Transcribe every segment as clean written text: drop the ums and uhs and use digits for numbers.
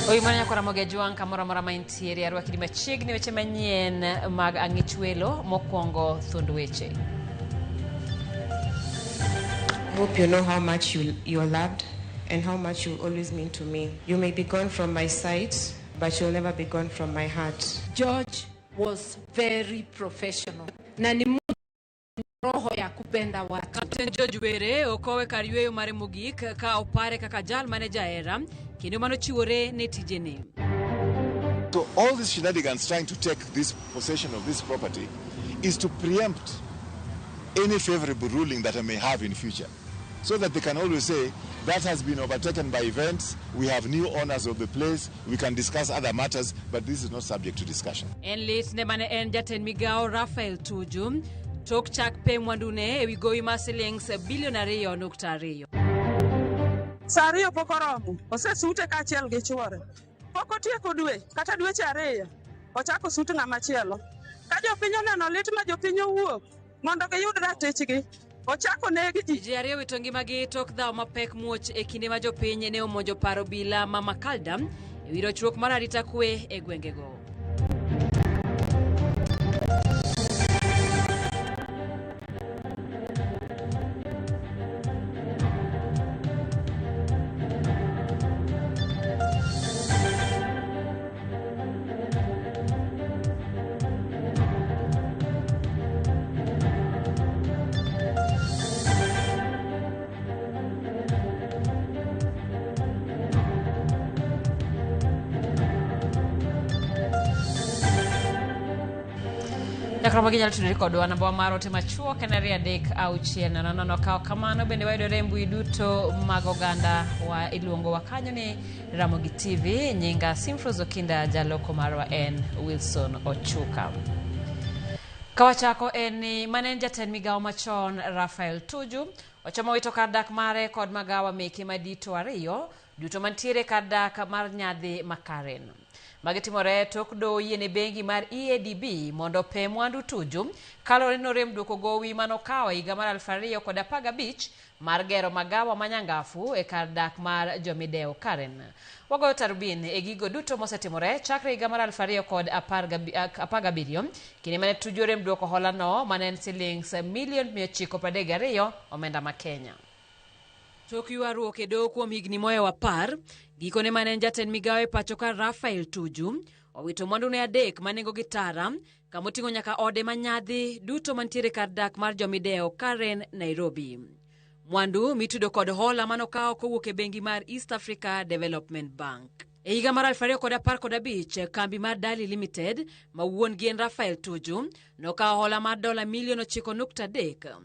Oimore nyakora Ramogi Ajwang' kamoro amora ma intiere arwakini machiegni weche manyien mag ang'ich welo mokwongo thund weche. I hope you know how much you're loved and how much you always mean to me. You may be gone from my sight, but you'll never be gone from my heart. George was very professional na ni mtu roho ya kupenda watu. Kapten George Were okowe kar yueyo mare mogik ka opare kaka jal mane jahera kendo manochiwore ne tijene. So all these shenanigans trying to take this possession of this property is to preempt any favorable ruling that I may have in future, so that they can always say that has been overtaken by events, we have new owners of the place, we can discuss other matters, but this is not subject to discussion. En lit ne mane en jatend migawo Raphael Tuju tok chak pe mwandune ewi gowi mar silings bilion 2.2. Sa 2 pok oromo, osesute kaachiel gi chwore. Pok otieko dwe kata dweche 2, ochako sut ng'ama chielo. Ka jopiny oneno lit ma jopiny owuok mondo giyud ratichgi, ochako neg ji. Ji 2 wito ngimagi tok dhawo mapek muoch e kinde ma jopiny ne omonjo paro obila ma Makalda e wi rochruok mar arita kwe e gwengego. Nyakromo ginyalo tudore kodwa namba mar ote machuok en 236 00. Kawo kamano bende wayudore e mbui duto mag oganda wa iluongo wa kanyo ni Ramogi TV. Nyinga Simfros Okinda, jaloko marwa en Wilson Ochuka. Kawachako en ni mane en jatend migawo machon Raphael Tuju ochomo wito kar dak mare kod magawa meke madito 2 duto mantiere kar dak mar nyadhi ma Karen. Magi timore tok doho yiene bengi mar EADB mondo ope mwandu Tuju kaluwore ni norem duoko gowi manokawo higa mar 2015 mar gero magawa manyangafu e kar dak mar jomideo Karen. Wagoyo tarubin e gigo duto mosetimore chakre higa mar 2017 kinde mane Tuju orem duoko hola no mane en silings milion 932 omenda ma Kenya. Tok ywaruok e doho kuom higni mohewo 10, gikone mane en jatend migawo e pacho ka Raphael Tuju owito mwandune 3 ma nengogi tara kamoting'o nyaka ode ma nyadhi duto mantiere kar dak mar jomideo Karen, Nairobi. Mwandu mitudo kod hola manokawo kowuok e bengi mar East Africa Development Bank. E higa mar 2015, kambi mar Dali Limited ma wuon gi en Raphael Tuju nokawo hola mar dola milion 9.3.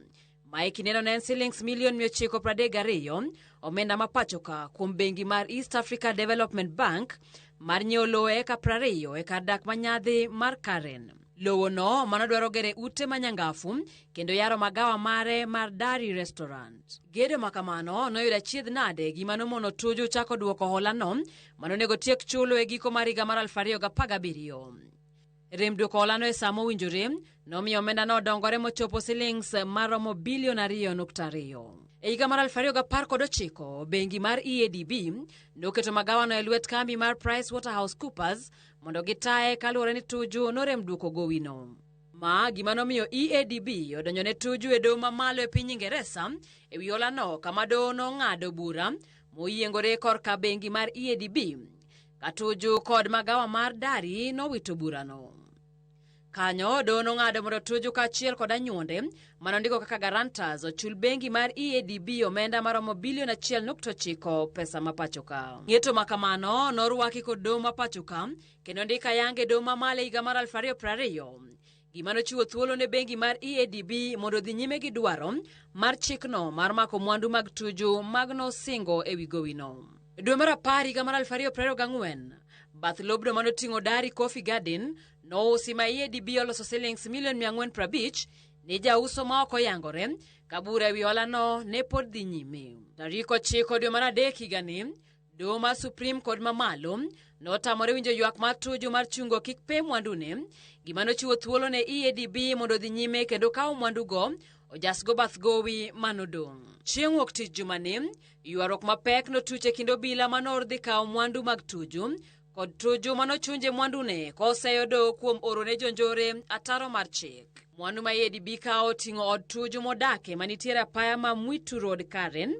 Ma e kindeno ne en silings milion 932 omenda ma pachoka kuom bengi mar East Africa Development Bank mar nyiewo lowo e eka 20 e kar dak ma nyadhi mar Karen. Lowo no manodwaro gere ute ma nyangafu kendo yaro magawa mare mar Dari Restaurant. Gedo ma kamano noyudo achiedh nade gima nomono Tuju chako duoko hola no manonego tiek chulo e giko mar higa mar 2017. Rem duoko holano e sa mowinjore nomiyo omenda no odongore mochopo silings maromo bilion 2.2. E higa mar 2019, bengi mar EADB noketo magawano e lwet kambi mar PricewaterhouseCoopers mondo gitaye kaluwore ni Tuju norem duoko gowino. Ma gima nomiyo EADB odonjo ne Tuju e doho mamalo e piny Ingeresa e wi holano kama doho nong'ado bura moyiengore korka bengi mar EADB. Ka Tuju kod magawa mar Dari nowito burano. Kanyo doho nong'ado mondo Tuju kaachiel kod anyuonde manondiko kaka guarantors ochul bengi mar EADB omenda maromo bilion 1.9 pesa ma pacho ka. Ng'eto ma kamano norwaki kod doho ma pacho ka kendo ndika yange doho mamalo e higa mar 2020. Gima nochiwo thuolo ne bengi mar EADB mondo odhi nyime gi dwaro mar chikno mar mako mwandu mag Tuju mag nosingo e wi gowino. Dwe mar 10 higa mar 2024, bath lobno manoting'o Dari Coffee Garden nousi ma EADB oloso silings milion 450 ne jauso ma ok oyangore ka bura e wi holano ne pod dhi nyime. Tarik 9 dwe mar 3 higani, doho mar Supreme kod mamalo notamore winjo ywak mar Tuju mar chungo kik pe mwandune, gima nochiwo thuolo ne EADB mondo odhi nyime kendo kawo mwandugo ojasgo bath gowi manodong'. Chieng' wuok tich jumani, ywaruok mapek notuch e kind obila manoor dhi kawo mwandu mag Tuju kod Tuju manochunje mwandune koseyo doho kuom orone jonjore ataro mar chik. Mwandu ma EADB kawo oting'o od Tuju modake manitiere apaya ma Mwitu Road Karen,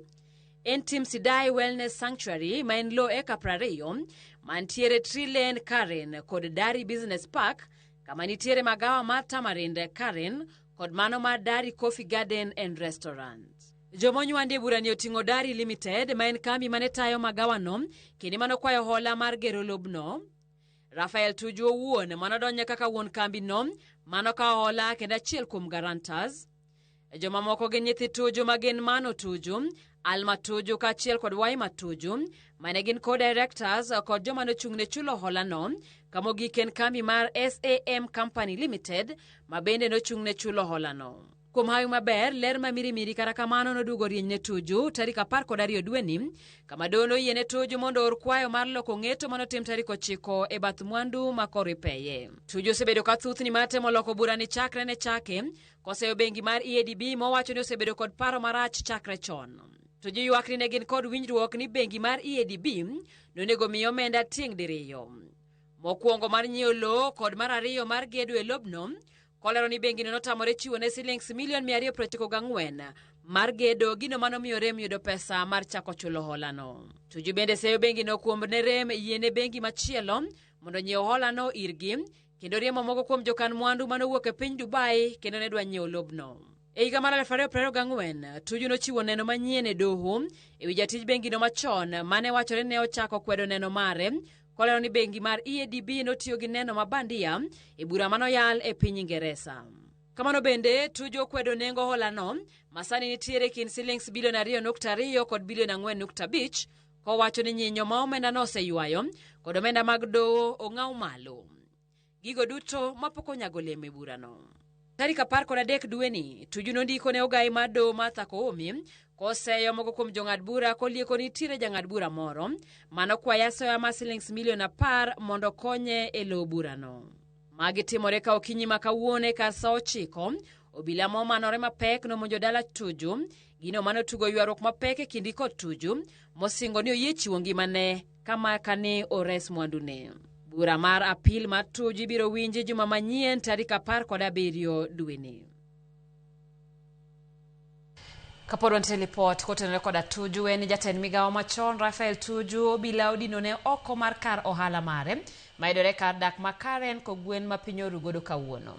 en Tim Sidai Wellness Sanctuary ma en lo eka 20 mantiere Tree Lane Karen kod Dari Business Park kama nitiere magawa mar Tamarind Karen kod mano mar Dari Coffee Garden and Restaurant. Jomonywandi e burani oting'o Dari Limited ma en kambi mane tayo magawano kendo manokwayo hola mar gero lobno. Rafael Tuju owuon manodonjo kaka wuon kambino manokawo hola kendo achiel kuom guarantors. Jomamoko gin nyithi Tuju ma gin Mano Tuju, Alma Tuju kaachiel kod Waima Tuju mane gin co-directors kod joma nochung' ne chulo holano kamogik en kambi mar SAM Company Limited ma bende nochung' ne chulo holano. Kuom hawi maber, ler ma mirimiri kata kamano noduogo rieny ne Tuju tarik 12 dweni kama doho noyiene Tuju mondo oor kwayo mar loko ng'eto manotim tarik 9 e bath mwandu ma koro ipeye. Tuju osebedo ka thuthni mar temo loko burani chakre ne chake koseyo bengi mar EADB mowacho ni osebedo kod paro marach chakre chon. Tuju ywak ni ne gin kod winjruok ni bengi mar EADB nonego miye omenda tieng' diriyo. Mokwongo mar nyiewo lowo kod mar ariyo mar gedo e lobno, kolero ni bengino notamore chiwo ne silings milion 294 mar gedo gino manomiyo rem yudo pesa mar chako chulo holano. Tuju bende seyo bengino kuom ne rem yiene bengi machielo mondo nyiew holano irgi kendo riembo moko kuom jokan mwandu manowuok e piny Dubai kendo ne dwa nyiewo lobno. E higa mar 2024, Tuju nochiwo neno manyien e doho ewi jatij bengino machon mane wachore ne ochako kwedo neno mare kolero ni bengi mar EADB notiyo gi neno ma bandia e bura manoyal e piny Ingeresa. Kamano bende, Tuju okwedo nengo holano ma sani nitiere kind silings bilion 2.2 kod bilion 4.5 kowacho ni nyinyo ma omenda no oseywayo kod omenda mag doho ong'aw malo. Gigo duto mapok onyago olemo e burano. Tarik 13 dweni, Tuju nondiko ne ogai mar doho Martha Koome koseyo moko kuom jong'ad bura kolieko ni nitiere jang'ad bura moro manokwaye asoya mar silings milion 10 mondo okonye e lowo burano. Magi timore ka okinyi ma kawuono kar sa 9, obila momanore mapek nomonjo dala Tuju, gino manotugo ywaruok mapek e kindgi kod Tuju, mosingo ni oyie chiwo ngimane kama kane ores mwandune. Bura mar apil mar Tuju ibiro winji juma manyien tarik 17 dweni. Kapod wantie lipot kotenore koda Tuju en jatend migawo machon Rafael Tuju obila odinone oko mar kar ohala mare mayudore kar dak ma Karen kogwen ma piny oru godo kawuono.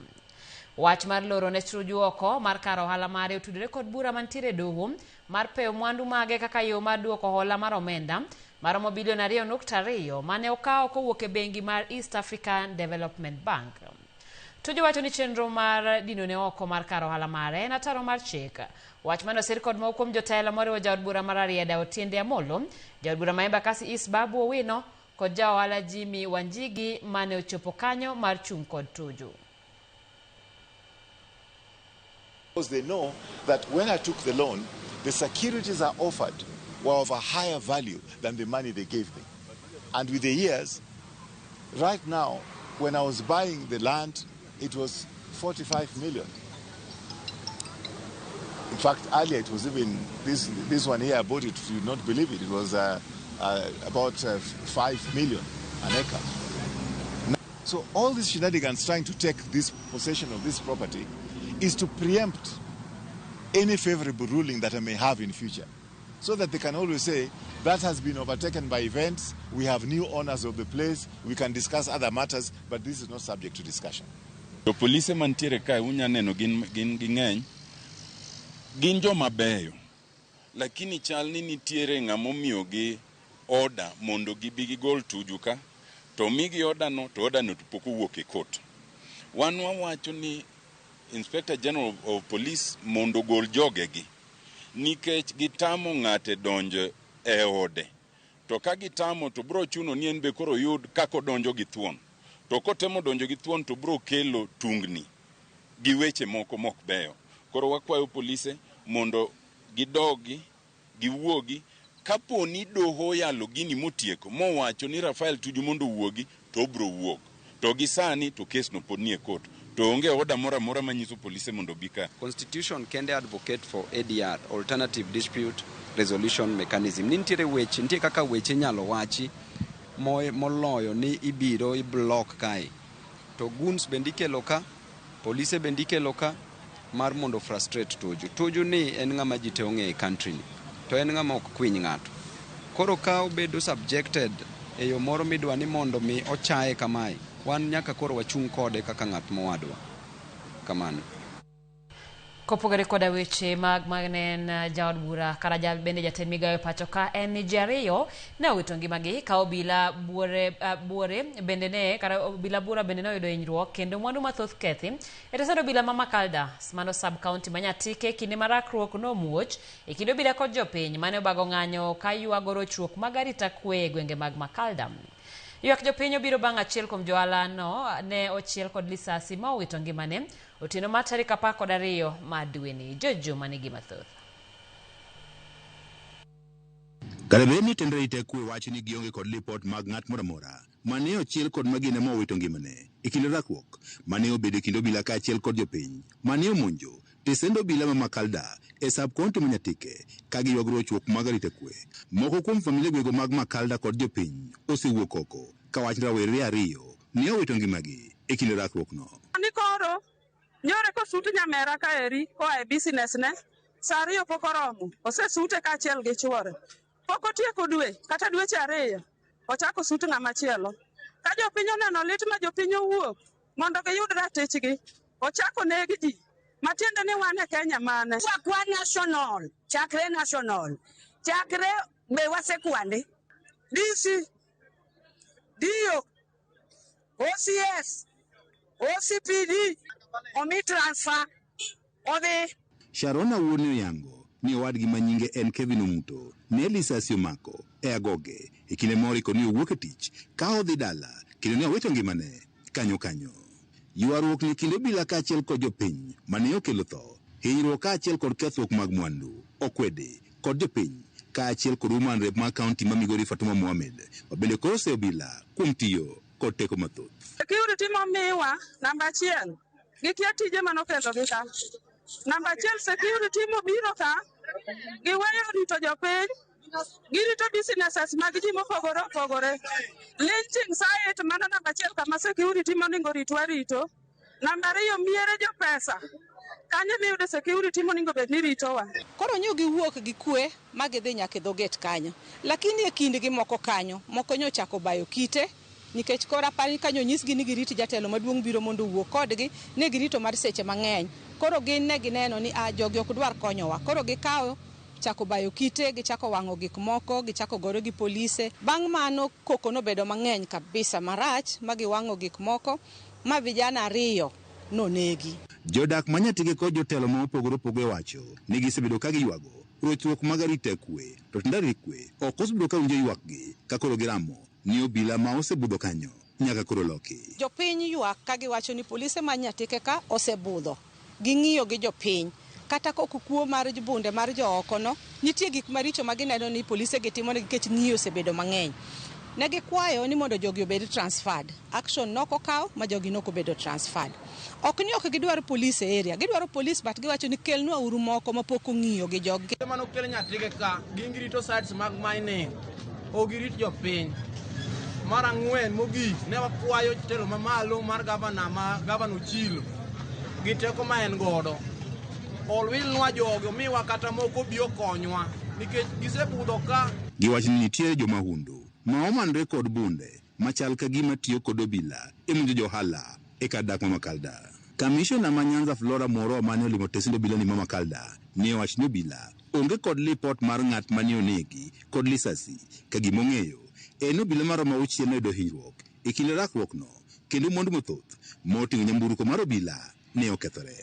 Wach mar loro ne Tuju oko mar kar ohala mare otudore kod bura mantiere e doho mar peyo mwandu mage kaka yo mar duoko hola mar omenda maromo bilion 2.2 mane okawo kowuok e bengi mar East African Development Bank. Tuju wacho ni chenro mar dinone oko mar kar ohala mare en ataro mar chik. Wach mane osir kod moko kuom jotelo moriwo jaod bura mar Rarieda Otiende Amolo, jaod bura ma Embakasi East Babu Owino kod ja ohala Jimmy Wanjigi mane ochopo kanyo mar chung' kod Tuju. Because they know that when I took the loan, the securities I offered were of a higher value than the money they gave me. And with the years, right now, when I was buying the land, it was 45 million. In fact, earlier it was even, this one here, I bought it, you would not believe it, it was about 5 million an acre. So all these shenanigans trying to take this possession of this property is to preempt any favorable ruling that I may have in future, so that they can always say, that has been overtaken by events, we have new owners of the place, we can discuss other matters, but this is not subject to discussion. To polise mantiere kae unya neno gin ging'eny, gin joma beyo, lakini chal ni nitiere ng'ama omiyogi order mondo gibi gigol Tuju ka, to migi order no, to order no to pok owuok e court. Wan wawacho ni Inspector General of Police mondo ogol jogegi, nikech gitamo ng'ate donjo e ode. To ka gitamo to bro chuno ni en be koro yud kaka odonjo gi thuon. To kotemo donjo gi thuon to bro kelo tungni gi weche moko mok beyo. Koro wakwayo polise mondo gidogi, giwuogi. Kapo ni doho oyalo gini motieko mowacho ni Rafael Tuju mondo owuogi, to obro wuok. To gi sani to kes no pod nie court. To onge order moro amora manyiso polise mondo obi ka. Constitution kende advocate for ADR, Alternative Dispute Resolution Mechanism. Ni nitiere weche, nitie kaka weche inyalo wachi moloyo ni ibiro i-block kae. To goons bende ikelo ka, polise bende ikelo ka mar mondo frustrate Tuju. Tuju ni en ng'ama ji te ong'eyo e country ni, to en ng'ama ok kwiny ng'ato. Koro ka obedo subjected e yo moro midwa ni mondo mi ochaye kamae, wan nyaka koro wachung' kode kaka ng'at mowadwa. Kamano. Kopogore koda weche mag mane en jaod bura kata ja, bende jatend migawo e pacho ka en ni ji ariyo ne owito ngimagi ka obila buore, buore bende ne kata obila bura bende ne oyudo hinyruok kendo mwandu mathoth kethi e tesend obila ma Makalda mano sub county ma Nyatike kinde ma rakruok nomuoch e kind obila kod jopiny mane obago ng'anyo ka ywago rochruok mag arita kwe e gwenge mag Makalda. Ywak jopiny obiro bang' achiel kuom johala no ne ochiel kod lisasi ma owito ngimane otieno mar tarik 12 mar dweni. George Juma nigi mathoth. Kata bed ni tend arita kwe wacho ni gionge kod lipot mag ng'at moro amora mane ochiel kod magina ma owito ngimane e kinde rakruok mane obedo e kind obila kaachiel kod jopiny mane omonjo tesend obila ma Makalda e sub county ma Nyatike ka giywago rochruok mag arita kwe. Moko kuom familia gwego mag Makalda kod jopiny osewuok oko ka wach ni rawere ariyo ne owito ngimagi e kinde rakruok no. Ni koro nyore kosut nyamera kaeri koa e business ne saa ariyo pok oromo osesute kaachiel gi chuore. Pok otieko dwe kata dweche ariyo ochako sut ng'ama chielo. Ka jopiny oneno lit ma jopiny owuok mondo giyud ratichgi ochako neg ji matiende ni wan e Kenya mane. Wakwa national, chakre national, chakre be wasekwande. DC, DO, OCS, OCPD, omi transfer, odhi. Sharon Awuor ne oyango ni owadgi ma nyinge en Kevin Omuto ne lisasi omako e agoge e kinde moriko ni owuok e tich ka odhi dala kendo ne owito ngimane kanyo kanyo. Ywaruok ni kind obila kaachiel kod jopiny mane okelo tho, hinyruok kaachiel kod kethruok mag mwandu okwede kod jopiny kaachiel kod woman rep mar kaunti ma Migori Fatuma Mohamed ma bende koro oseyo obila kuom tiyo kod teko mathoth. Security momiwa namba achiel gikia tije manokelogi ka. Namba achiel security mobiro ka giweyo rito jopiny girito businesses mag ji mopogore opogore. Lynching site mano namba achiel kama security monego ritwa rito. Namba ariyo miere jopesa kanyo miyude security monego bed ni ritowa. Koro nyo giwuok gi kwe ma gidhi nyaka e dho gate kanyo. Lakini e kindgi moko kanyo, moko nyochako bayo kite nikech koro aparo ni kanyo onyisgi ni girit jatelo maduong' biro mondo owuo kodgi, ne girito mar seche mang'eny. Koro gin ne gineno ni ah, jogi ok dwar konyowa. Koro gikawo chako bayo kite, gichako wang'o gik moko, gichako gore gi polise. Bang' mano koko nobedo mang'eny kabisa marach ma giwang'o gik moko ma vijana ariyo nonegi. Jodak ma Nyatike kod jotelo ma opogore opogore wacho ni gisebedo ka giywago rochruok mag arita kwe to tend arita kwe ok osebedo ka winjo ywakgi ka koro giramo ni obila ma osebudho kanyo nyaka koro loki. Jopiny ywak ka giwacho ni polise ma Nyatike ka osebudho. Ging'iyo gi jopiny. Kata kok kuo mar bunde mar jooko no, nitie gik maricho ma gineno ni polise gi timo nikech ng'iyo osebedo mang'eny. Ne gikwayo ni mondo jogi obed transferred. Action nok okaw ma jogi nok obedo transferred. Ok ni ok gidwar police e area, gidwaro police but giwacho ni kelnwa uru moko mapok ong'iyo gi jogi. Mano kel Nyatike ka gin girito sites mag mining ok girit jopiny. Mar ang'wen mogik ne wakwayo telo mamalo mar gavana ma gavana Ochilo gi teko ma en godo olwilnwa jogi omiwa kata moko obi okonywa nikech gisebudho ka. Giwacho ni nitiere jomahundu ma omanore kod bunde machal ka gima tiyo kod obila e monjo johala e kar dak ma Makalda. Kamishona ma Nyanza Flora Moro mane olimo tesend obila ni ma Makalda ne owacho ni obila onge kod lipot mar ng'at mane onegi kod lisasi ka gima ong'eyo en obila maromo auchiel noyudo hinyruok e kinde rakruok no kendo mwandu mathoth moting'o nyamburko mar obila ne okethore.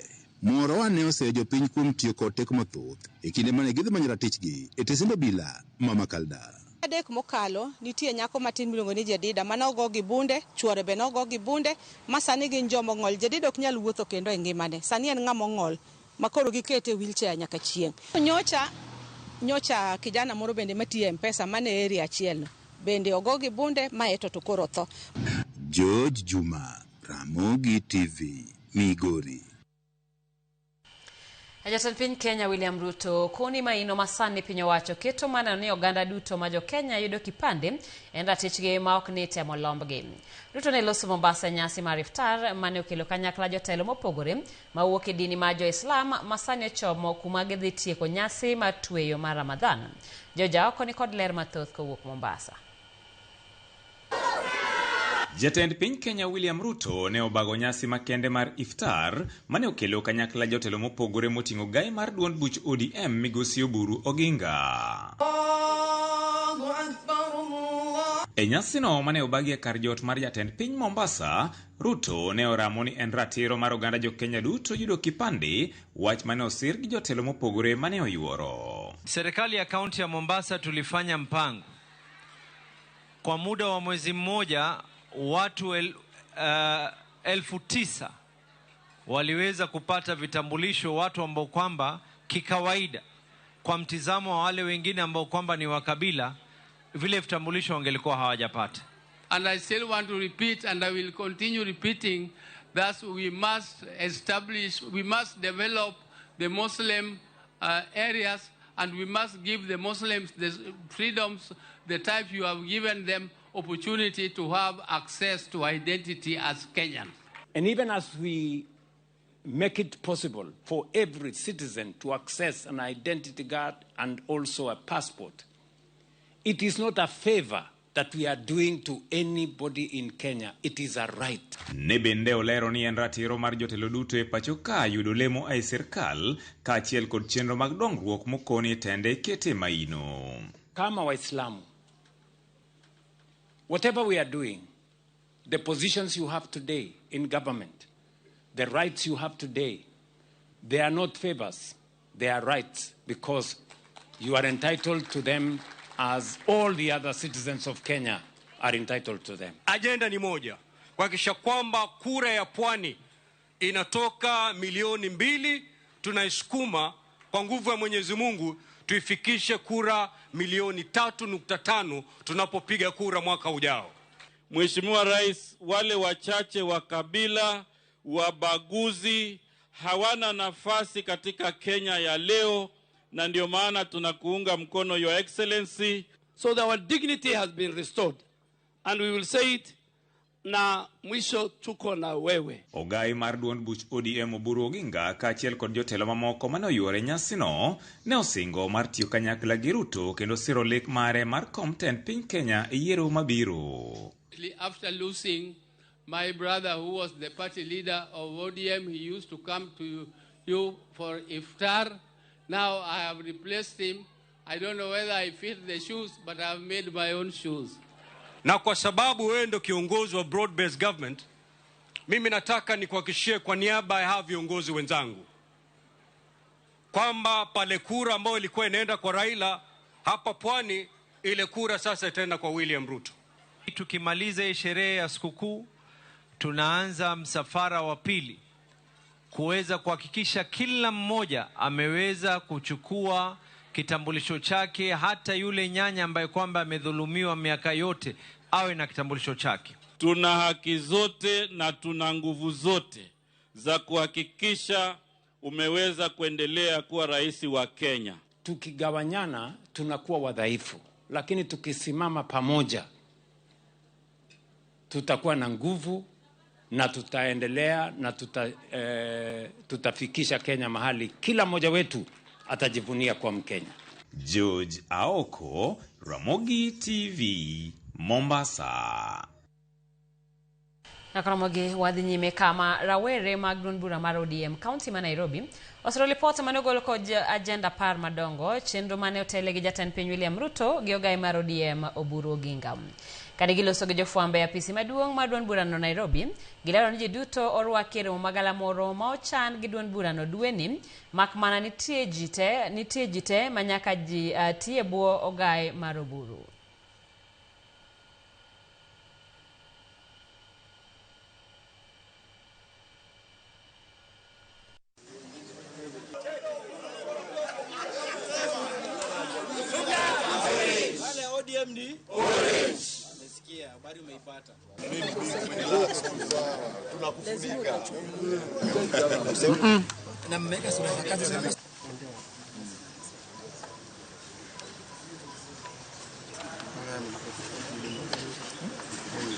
Morowa ne oseyo jopiny kuom tiyo kod teko mathoth e kinde mane gidhi manyo ratichgi e tesend obila ma Makalda. Adek mokalo nitie nyako matin miluongo ni Jedida mane ogo gi bunde, chuore be nogo gi bunde ma sani gin joma ong'ol. Jedida ok nyal wuotho kendo e ngimane. Sani en ng'ama ong'ol ma koro gikete e wheelchair nyaka chieng'. Nyocha nyocha kijana moro bende matiyo e M-Pesa mane area achiel no bende ogo gi bunde ma eto to koro otho. George Juma, Ramogi TV. Migori. Jatend piny Kenya William Ruto koni maino masani piny owacho keto maneno ni oganda duto ma jo Kenya yudo kipande en ratichgi ma ok ni temo lombgi. Ruto ne loso Mombasa e nyasi mar iftar mane okelo kanyakla jotelo mopogore mawuok e dini mar jo-Islam ma sani ochomo kuma gidhi tieko nyasi mar tweyo mar Ramadhan. Jojaoko ni kod ler mathoth kowuok Mombasa. Jatend piny Kenya William Ruto ne obago nyasi makende mar iftar mane okelo kanyakla jotelo mopogore moting'o gai mar duond buch ODM migosi Oburu Oginga. E nyasino mane obagi e kar jot mar jatend piny Mombasa, Ruto ne oramo ni en ratiro mar oganda jo Kenya duto yudo kipande, wach mane osir gi jotelo mopogore mane oyuoro. Serikali ya kaunti ya Mombasa tulifanya mpango kwa muda wa mwezi mmoja, watu 9,000 waliweza kupata vitambulisho, watu ambao kwamba kikawaida kwa mtizamo wa wale wengine ambao kwamba ni wa kabila vile vitambulisho wangelikuwa hawajapata. And I still want to repeat, and I will continue repeating, that we must establish, we must develop the Muslim areas, and we must give the Muslims the freedoms, the type you have given them, opportunity to have access to identity as Kenyans. And even as we make it possible for every citizen to access an identity card and also a passport, it is not a favor that we are doing to anybody in Kenya. It is a right. Ne bende olero ni en ratiro mar jotelo duto e pacho ka yudo lemo e sirkal kaachiel kod chenro mag dongruok mokoni tende kete maino. Kama Waislamu, whatever we are doing, the positions you have today in government, the rights you have today, they are not favors, they are rights, because you are entitled to them as all the other citizens of Kenya are entitled to them. Agenda ni moja, kuhakikisha kwamba kura ya pwani inatoka 2 milioni, tunaisukuma kwa nguvu ya Mwenyezi Mungu tuifikishe kura 3.5 milioni tunapopiga kura mwaka ujao. Mheshimiwa Rais, wale wachache wa kabila wabaguzi hawana nafasi katika Kenya ya leo, na ndio maana tunakuunga mkono, Your Excellency. So that our dignity has been restored, and we will say it, na mwisho tuko na wewe. Ogai mar duond buch ODM Oburu Oginga kaachiel kod jotelo mamoko mane oyuore nyasino ne osingo mar tiyo kanyakla gi Ruto kendo siro lek mare mar kom tend piny Kenya e yiero mabiro. After losing my brother who was the party leader of ODM, he used to come to you for iftar. Now I have replaced him. I don't know whether I fit the shoes, but I have made my own shoes. Na kwa sababu wewe ndio kiongozi wa broad based government, mimi nataka nikuhakikishie kwa niaba ya hawa viongozi wenzangu kwamba pale kura ambayo ilikuwa inaenda kwa Raila hapa pwani, ile kura sasa itaenda kwa William Ruto. Tukimaliza hii sherehe ya sikukuu, tunaanza msafara wa pili kuweza kuhakikisha kila mmoja ameweza kuchukua kitambulisho chake, hata yule nyanya ambaye kwamba amedhulumiwa miaka yote awe na kitambulisho chake. Tuna haki zote na tuna nguvu zote za kuhakikisha umeweza kuendelea kuwa rais wa Kenya. Tukigawanyana tunakuwa wadhaifu, lakini tukisimama pamoja tutakuwa na nguvu na tutaendelea na tutafikisha Kenya mahali kila mmoja wetu atajivunia kwa Mkenya. George Aoko, Ramogi TV, Mombasa. Na Ramogi wadhi nyime kama rawere mag duond bura mar ODM kaunti ma Nairobi osiro lipot mane ogol kod agenda 10 madongo chenro mane otele gi jatend piny William Ruto gi ogai mar ODM Oburu Oginga. Kane giloso gi jofwambo e apisi maduong' mar duond burano Nairobi, gilero ni ji duto orwaki e romo magalamoro ma ochan gi duond burano dweni, mak mana nitie ji te ma nyaka ji ti e bwo ogai mar Oburu. ODM ni orange.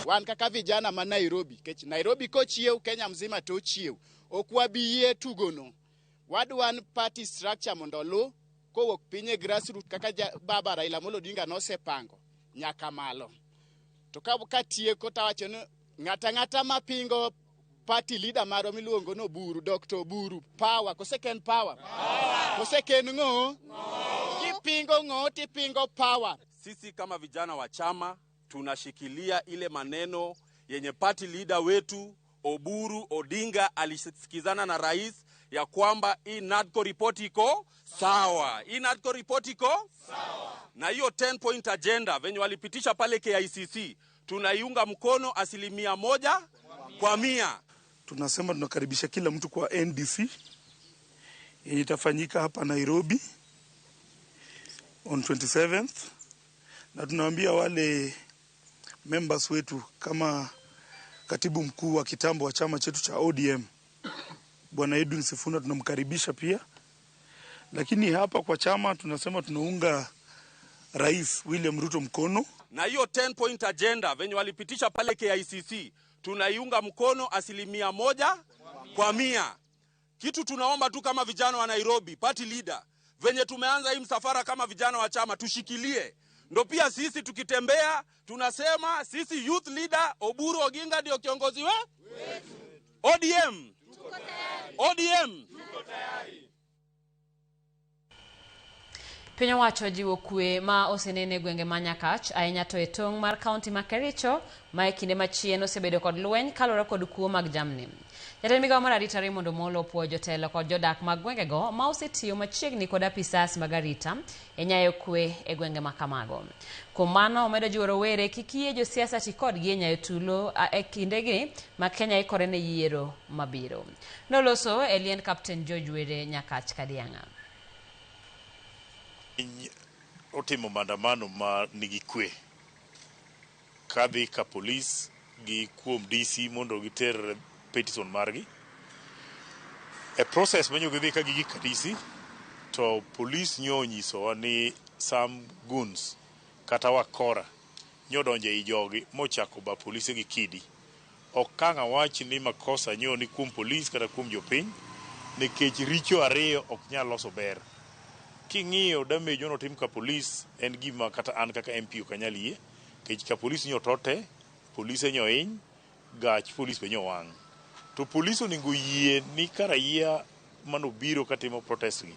Wan kaka vijana ma Nairobi, kech Nairobi kochiew, Kenya mzima to ochiew. Ok wabi yie tugono. Wadwan party structure mondo olu kowuok piny e grassroots kaka baba Raila Amolo Odinga nosepango nyaka malo. To katieko tawacho ni ng'ata ng'ata mapingo party leader marwa miluongo ni Oburu, Dr. Oburu, power, kose ken power? Kose ken ng'o? Kipingo ng'o tipingo power. Sisi kama vijana wa chama tunashikilia ile maneno yenye party leader wetu Oburu Odinga alisikizana na rais ya kwamba hii NADCO report iko sawa. Hii NADCO report iko sawa. Na hiyo 10 point agenda venye walipitisha pale KICC tunaiunga mkono 100%. Tunasema tunakaribisha kila mtu kwa NDC yenye itafanyika hapa Nairobi on 27th, na tunawaambia wale members wetu kama katibu mkuu wa kitambo wa chama chetu cha ODM Bwana Edwin Sifuna tunamkaribisha pia. Lakini hapa kwa chama tunasema tunaunga Rais William Ruto mkono. Na hiyo 10 point agenda venye walipitisha pale KICC tunaiunga mkono 100%. Kitu tunaomba tu kama vijana wa Nairobi, party leader, venye tumeanza hii msafara kama vijana wa chama tushikilie. Ndo pia sisi tukitembea tunasema sisi youth leader Oburu Oginga ndio kiongozi wetu. ODM. ODM. Piny owacho jiwo kwe ma osenene gwenge ma Nyakach ahinya to e tong' mar kaunti ma Kericho ma e kinde machien osebedo kod lweny kaluwore kod kuo mag jamni. Jatend migao mar arita Raymond Omolo opuoyo jotelo kod jodak mag gwengego ma osetiyo machiegni kod apisas mag arita e nyayo kwe e gwenge ma kamago. Kuom mano omedo jiwo rowere kik yie josiasa ti kodgi e nyayo tulo e kindegi ma Kenya ikore ne yiero mabiro. Noloso e liend Captain George Were Nyakach Kadiang'a. Otimo maandamano ma nigi kwe kadhi ka polis gi kuom DC mondo giter petition margi. E process manyo gidhi ka gigik ka DC to polis nyo onyisowa ni some goons kata wakora nyo donjo ei jogi mochako ba polise gi kidi. Ok kang' awach ni makosa nyo ni kuom polis kata kuom jopiny nikech richo ariyo ok nyal loso ber. King'iyo damage manotim ka polis en gima kata an kaka MP ok anyal yie nikech ka polis nyo tote, polise nyo hiny, gach polis be nyo wang'. To polis onego yie ni ka raia manobiro katimo protest gi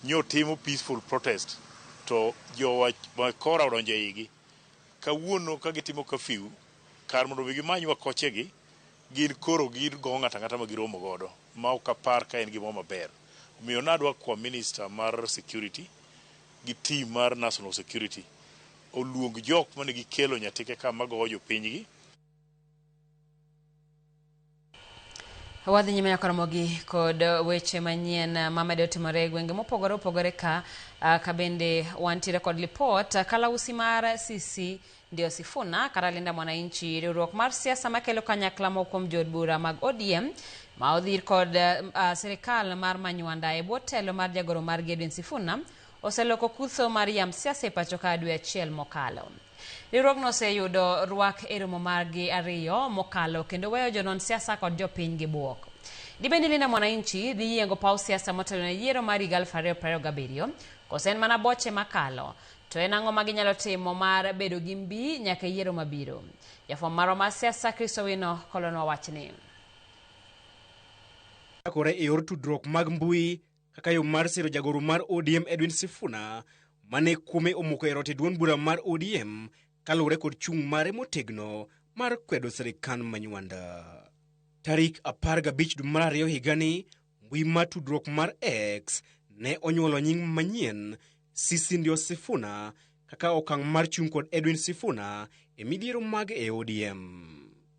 nyo timo peaceful protest to jowa wakora odonjo e igi. Kawuono ka gitimo curfew kar mondo mi gimany wakochegi gin koro gigo ng'ato ang'ata ma giromo godo ma ok apar ka en gimoro maber. Omiyo nadwa kwa minister mar security gi team mar national security oluong jok mane gikelo Nyatike ka magoyo jopinygi. Wadhi nyime nyaka Ramogi kod weche manyien mamedo timore e gwenge mopogore opogore ka bende wantiere kod lipot kalausi mar CC ndio Sifuna kata Linda Mwananchi, riwruok mar siasa makelo kanyakla moko kuom jood bura mag ODM ma odhir kod sirikal mar Manywanda e bwo telo mar jagoro margi Edwin Sifuna oseloko kutho mar yamb siasa e pacho ka dwe achiel mokalo. Riwruogno oseyudo rwak e romo margi ariyo mokalo kendo weyo jonon siasa kod jopiny gi buok. Dibed ni Linda Mwananchi dhi yiengo paw siasa motelo ne yiero mar higa 2027 kose en mana boche makalo? To en ang'o ma ginyalo timo mar bedo gi mbi nyaka e yiero mabiro? Jafwambo marwa mar siasa Chris Owino kolonwa wachni. Chakore e yor tudruok mag mbui kaka yo mar siro jagoro mar ODM Edwin Sifuna mane kuome omoko e rot e duond bura mar ODM kaluwore kod chung' mare motegno mar kwedo sirikand Manywanda. Tarik 15 dwe mar ariyo higani, mbui mar tudruok mar X ne onyuolo nying manyien Sisi ndio Sifuna kaka okang' mar chung' kod Edwin Sifuna e midhiero mag e ODM.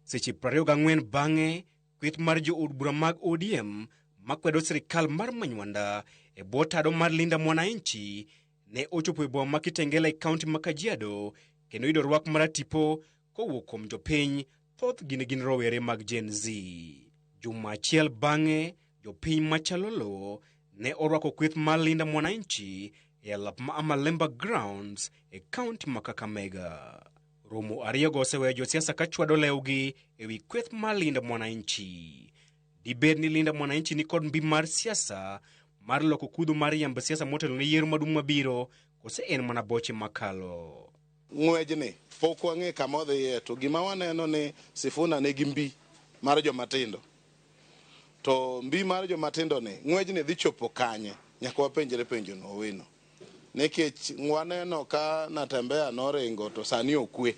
Seche 24 bang'e, kweth mar jood bura mag ODM makwedo sirikal mar Manywanda e bwo tado mar Linda Mwananchi ne ochopo e boma ma Kitengela e kaunti ma Kajiado kendo yudo rwak maratipo kowuok kuom jopiny, thothgi ne gin rowere mag Gen Z. Juma achiel bang'e, jopiny machalolo ne orwako kweth mar Linda Mwananchi e alap ma Amalemba Grounds e kaunti ma Kakamega. Romo ariyogo oseweyo josiasa ka chwado lewgi e wi kweth mar Linda Mwananchi. Dibed ni Linda Mwananchi ni kod mbi mar siasa mar loko kudho mar yamb siasa motelo ne yiero maduong' mabiro, kose en mana boche makalo? Ng'wejni pok wang'e kama odhiye, to gima waneno ni Sifuna nigi mbi mar jomatindo. To mbi mar jomatindo ni, ng'wejni dhi chopo kanye? Nyaka wapenjre penjo no Owino. Nikech waneno ka Natembeya noringo to sani okwe.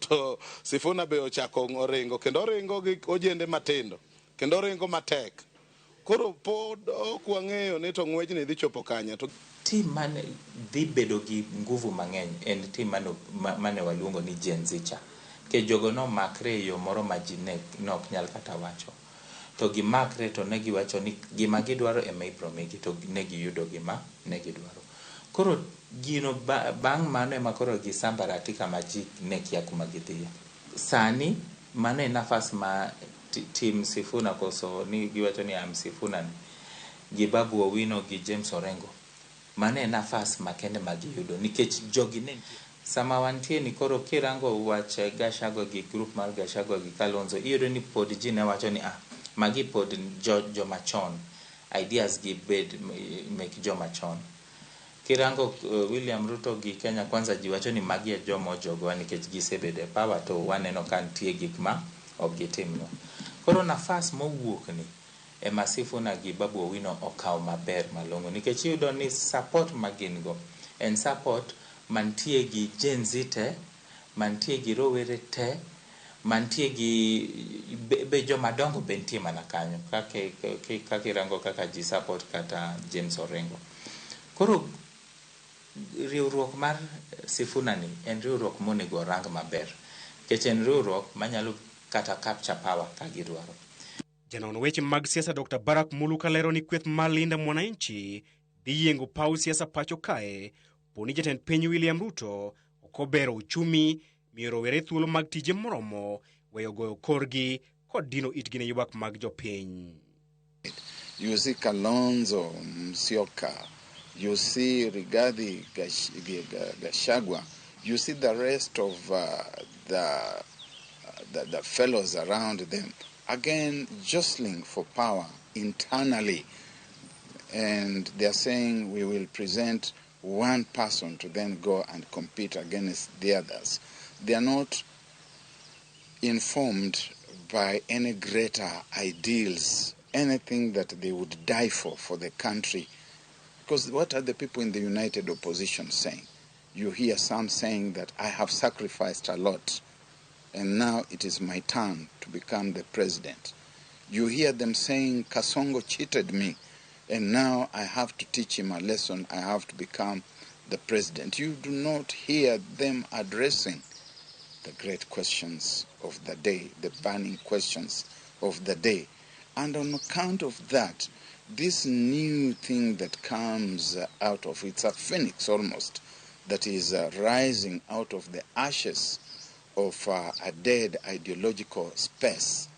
To Sifuna be ochako oringo, kendo oringo gi ojende matindo, kendo oringo matek. Koro pod ok wang'eyo ni to ng'wejni dhi chopo kanye. To Team mane dhi bedo gi nguvu mang'eny en team mane waluongo ni Gen Z cha. Nikech jogo nomakre e yo moro ma ji ne ok nyal kata wacho. To gimakre to ne giwacho ni gima gidwaro ema ibro migi, to ne giyudo gima ne gidwaro. Koro gino bang' mano ema koro gisambaratika ma ji ne kia kuma gidhiye. Sani mano e nafas ma team Sifuna, koso ni giwacho ni am Sifuna ni, gi Babu Owino gi James Orengo. Mano e nafas makende ma giyudo nikech jogi ne nitie. Sama wantie ni koro kirango wach Gachagua gi group mar Gachagua gi Kalonzo, iyudo ni pod ji ne wacho ni magi pod joma chon, ideas gi bed mek joma chon. Kirango William Ruto gi Kenya Kwanza, ji wacho ni magi e joma ojogowa nikech gisebedo e power to waneno ka nitie gik ma ok gitimnwa. Koro nafas mowuok ni ema Sifuna gi Babu Owino okawo maber malong'o, nikech iyudo ni support ma gin go en support mantie gi Gen Z te, mantie gi rowere te, mantie gi be joma dongo be nitie mana kanyo, kaka irango kaka ji support kata James Orengo. Koro riwruok mar Sifuna ni en riwruok monego orang maber, nikech en riwruok manyalo kata capture power ka gidwaro. Janon weche mag siasa Dr. Barack Muluka lero ni kweth mar Linda Mwananchi dhi yiengo paw siasa pacho kae poni jatend piny William Ruto ok obero uchumi, miyo rowere thuolo mag tije moromo, weyo goyo korgi kod dino itgi ne ywak mag jopiny. You see Kalonzo Musyoka, you see Rigathi Gachagua, you see the rest of the fellows around them, again jostling for power internally. And they are saying we will present one person to then go and compete against the others. They are not informed by any greater ideals, anything that they would die for the country. Because what are the people in the united opposition saying? You hear some saying that I have sacrificed a lot, and now it is my turn to become the president. You hear them saying, Kasongo cheated me, and now I have to teach him a lesson. I have to become the president. You do not hear them addressing the great questions of the day, the burning questions of the day. And on account of that, this new thing that comes out of, it's a phoenix almost, that is rising out of the ashes of a dead ideological space.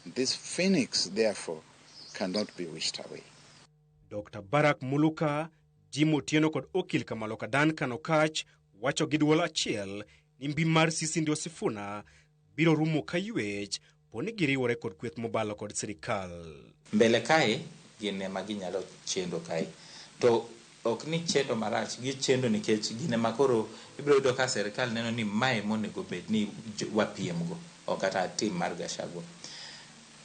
This phoenix, therefore, cannot be wished away. Dr. Barack Muluka, Jim Otieno kod Okil Kamaloka Duncan Okach wacho gi duol achiel ni mbi mar Sisindi Osifuna biro rumo ka ywech poni giriwore kod kweth mobalo kod sirikal. Mbele kae gin ema ginyalo chendo kae, to ok ni chendo marach, gichendo nikech gin ema koro ibiro yudo ka sirikal neno ni mae monego bed ni wapiemgo, ok kata tim mar Gachagua.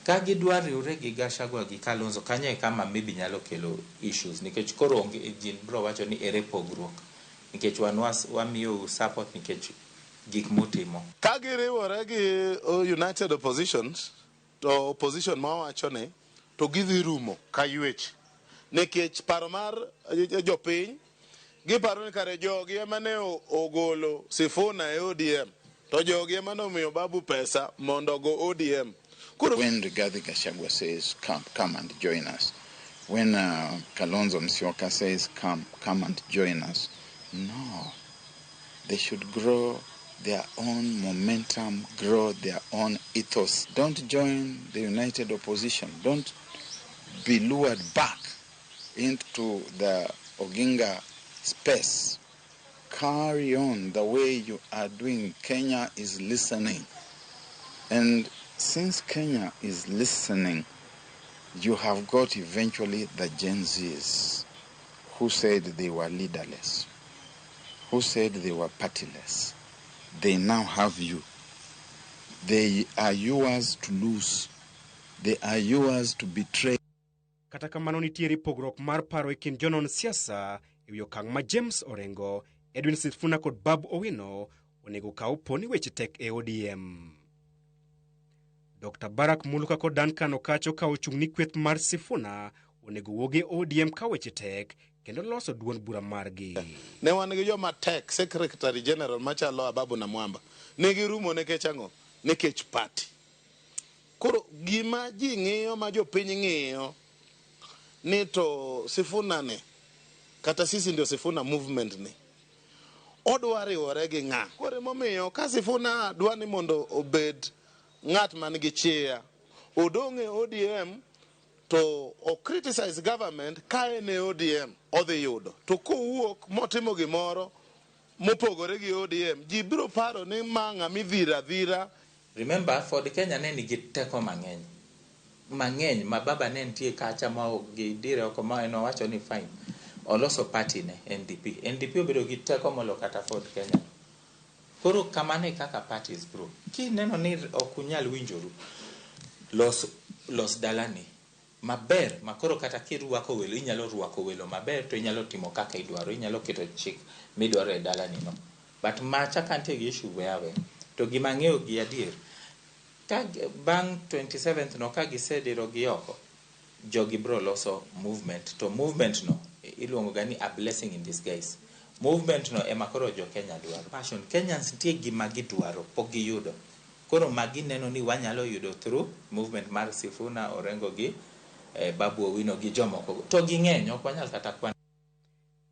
Ka gidwa riwre gi Gachagua gi Kalonzo, kanyo e kama maybe nyalo kelo issues, nikech koro onge ji biro wacho ni ere pogruok, nikech wan wamiyo support nikech gik mutimo. Ka giriwore gi United Oppositions, to opposition ma wacho ni to gidhi rumo ka ywech, nikech paro mar jopiny giparo ni kare jogi ema ne ogolo Sifuna e ODM, to jogi ema ne omiyo Babu pesa mondo ogo ODM. When Rigathi Gachagua says, come, come and join us. When Kalonzo Musyoka says, come, come and join us. No. They should grow their own momentum, grow their own ethos. Don't join the united opposition. Don't be lured back into the Oginga space. Carry on the way you are doing. Kenya is listening. And since Kenya is listening, you have got eventually the Gen Zs who said they were leaderless, who said they were partyless. They now have you. They are yours to lose. They are yours to betray. Kata kamano nitiere pogruok mar paro e kind jonon siasa e wi okang' ma James Orengo, Edwin Sifuna kod Babu Owino onego kaw po ni weche tek e ODM. Dr. Barak Muluka kod Duncan Okacho ka ochung' ni kweth mar Sifuna onego wuog e ODM ka weche tek kendo loso duond bura margi. Ne wan gi joma tek, Secretary General machalo Ababu Namwamba. Ne girumo nikech ang'o? Nikech party. Koro gima ji ng'iyo ma jopiny ng'iyo ni to Sifuna ni kata sisi ndio Sifuna movement ni odwa riwore gi ng'a? Koro emomiyo ka Sifuna dwa ni mondo obed ng'at man gi chia, odong' e ODM to o criticize government ka en e ODM odhi yudo. To kowuok motimo gimoro mopogore gi ODM, ji biro paro ni ma ng'ama idhiro adhira. Remember, Ford Kenya ne nigi teko mang'eny. Mang'eny ma baba ne nitie kacha ma gidire oko ma en owacho ni fine. Oloso party ne NDP. NDP obedo gi teko molo kata Ford Kenya. Koro kamano e kaka parties grow. Kineno ni ok unyal winjoru, los dalani maber ma koro kata kirwako welo inyalo rwako welo maber to inyalo timo kaka idwaro, inyalo keto chik midwaro e dalani no. But macha ka nitie gi issue we awe. To gima ang'eyo gi adier, ka bang' 27th no ka gisediro gi oko, jogi bro loso movement to movement no iluongo ga ni a blessing in disguise. Movement no ema koro jo Kenya dwaro. Passion Kenyans nitie gima gidwaro pok giyudo. Koro magi neno ni wanyalo yudo through movement mar Sifuna, Orengo gi Babu Owino gi jomoko. To ging'eny ok wanyal kata kwan.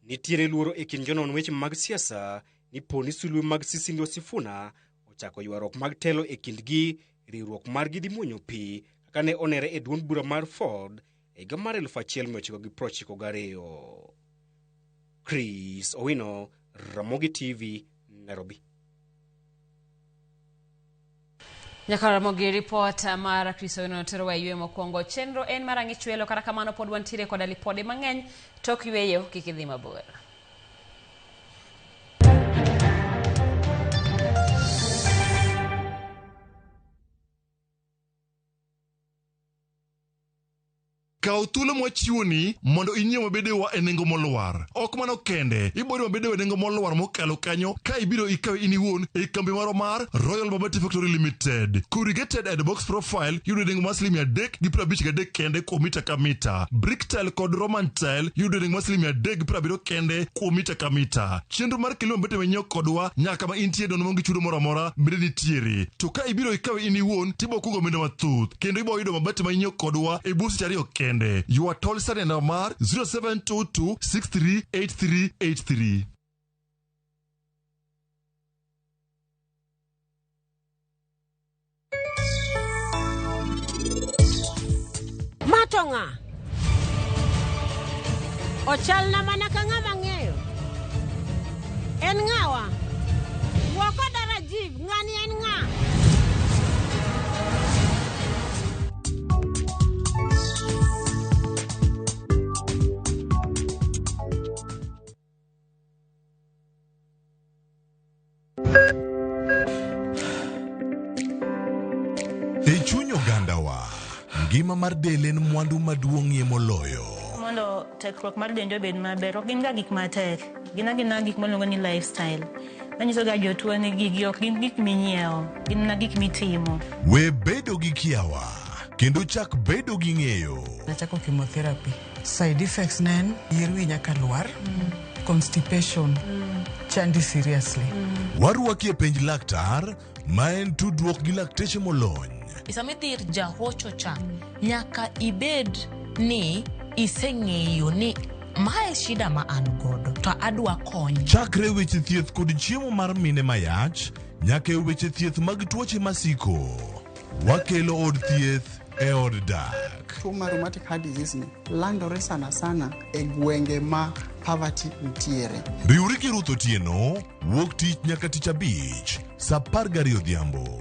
Nitiere luoro e kind jonon weche mag siasa ni po ni sulwe mag Sisi ndio Sifuna ochako ywaruok mag telo e kindgi, riwruok margi dhi muonyo pi kaka ne onere e duond bura mar Ford e higa mar 1992. Chris Owino, Ramogi TV, Nairobi. Nyaka Ramogi report mar Chris Owino terowa e yweyo mokwongo. Chenro en mar ang'ich welo, kata kamano pod wantiere koda lipode mang'eny tok yweyo kik idhi mabor. Kaw thuolo mwachiwoni mondo inyiew mabedewa e nengo molwar. Ok mano kende, iboyudo mabedewa e nengo molwar mokalo kanyo ka ibiro ikawe in iwuon e kambi marwa mar Royal Mabati Factory Limited. Corrugated and box profile yudo e nengo mar siling 353 kende kuom mita ka mita. Brick tile kod Roman tile yudo e nengo mar siling 370 kende kuom mita ka mita. Chenro mar kelo mabete manyiew kodwa nyaka kama intie nono maonge chudo moro amora bende nitiere. To ka ibiro ikawe in iwuon tibo kungo omenda mathoth kendo ibo yudo mabati ma inyiew kodwa e bwo seche 2 kende. Ywa tol sani e namba mar 0722 638383. Ma to ng'a? Ochalna mana ka ng'ama ng'eyo. En ng'awa? Wuo koda Rajiv, ng'ani en ng'a? E chuny ogandawa, ngima mar del en mwandu maduong'ie moloyo. Mondo tekruok mar dendi obed maber, ok gin ga gik matek. Gin agina gik miluongo ni lifestyle. Anyiso ga jotuo ni gigi ok gin gik minyiewo, gin mana gik mitimo. We bedo gi kiawa kendo chak bedo gi ng'eyo. Nachako chemotherapy. Side effects ne en yier wi nyaka lwar, constipation, chandi seriously. Warwaki e penj laktar ma en tudruok gi lakteche molony. Sama idhi ir jahocho cha, nyaka ibed ni iseng'eyo ni Mae shida ma an godo to adwa kony. Chakre weche thieth kod chiemo mar mine mayach nyaka e weche thieth mag tuoche masiko. Wakelo od thieth e od dak. Tuo mar rheumatic heart disease ni landore sana sana e gwenge ma poverty nitiere. Riwri gi Ruth Otieno wuok tich nyaka tich abich saa 12 odhiambo.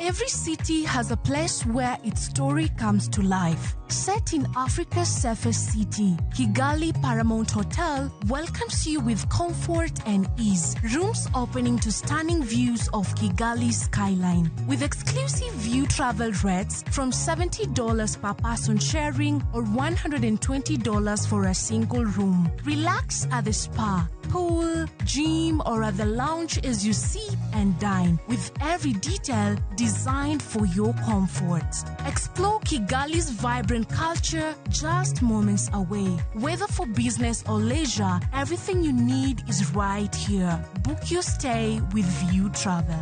Every city has a place where its story comes to life. Set in Africa's safest city, Kigali Paramount Hotel welcomes you with comfort and ease. Rooms opening to stunning views of Kigali's skyline. With exclusive view travel rates from $70 per person sharing or $120 for a single room. Relax at the spa, pool, gym, or at the lounge as you sip and dine, with every detail designed for your comfort. Explore Kigali's vibrant culture just moments away. Whether for business or leisure, everything you need is right here. Book your stay with View Travel.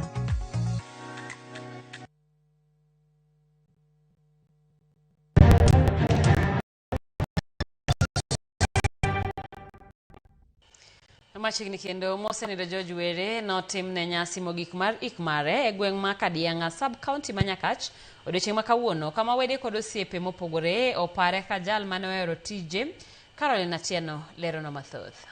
Machiegni kendo mosenindo George Were notimne nyasi mogik mar ik mare e gweng' ma Kadiang'a sub county ma Nyakach odiochieng' ma kawuono kama wede kod osiepe mopogore opare ka jal mane ohero tije. Caroline Atieno lerono mathoth.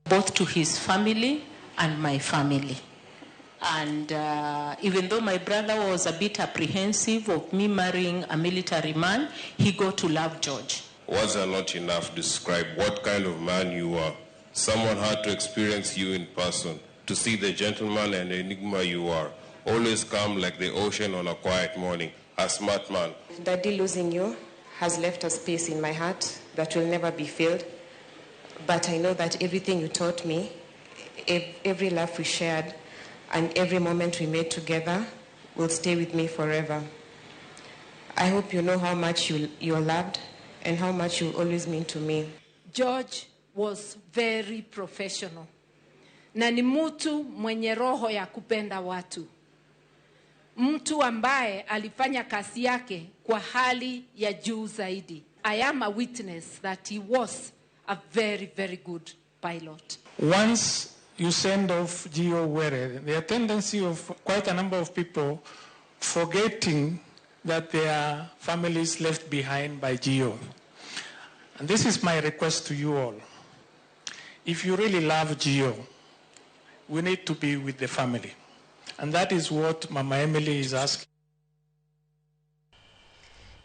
Both to his family and my family. And even though my brother was a bit apprehensive of me marrying a military man, he got to love George. Words are not enough to describe what kind of man you are. Someone had to experience you in person to see the gentleman and enigma you are. Always calm like the ocean on a quiet morning. A smart man. Daddy, losing you has left a space in my heart that will never be filled. But I know that everything you taught me, every laugh we shared, and every moment we made together will stay with me forever. I hope you know how much you're loved and how much you always mean to me. George was very professional. Na ni mtu mwenye roho ya kupenda watu. Mtu ambaye alifanya kazi yake kwa hali ya juu zaidi. I am a witness that he was a very, very good pilot. Once you send off G.O. Were, the tendency of quite a number of people forgetting that their families left behind by G.O. And this is my request to you all. If you really love G.O., we need to be with the family. And that is what Mama Emily is asking.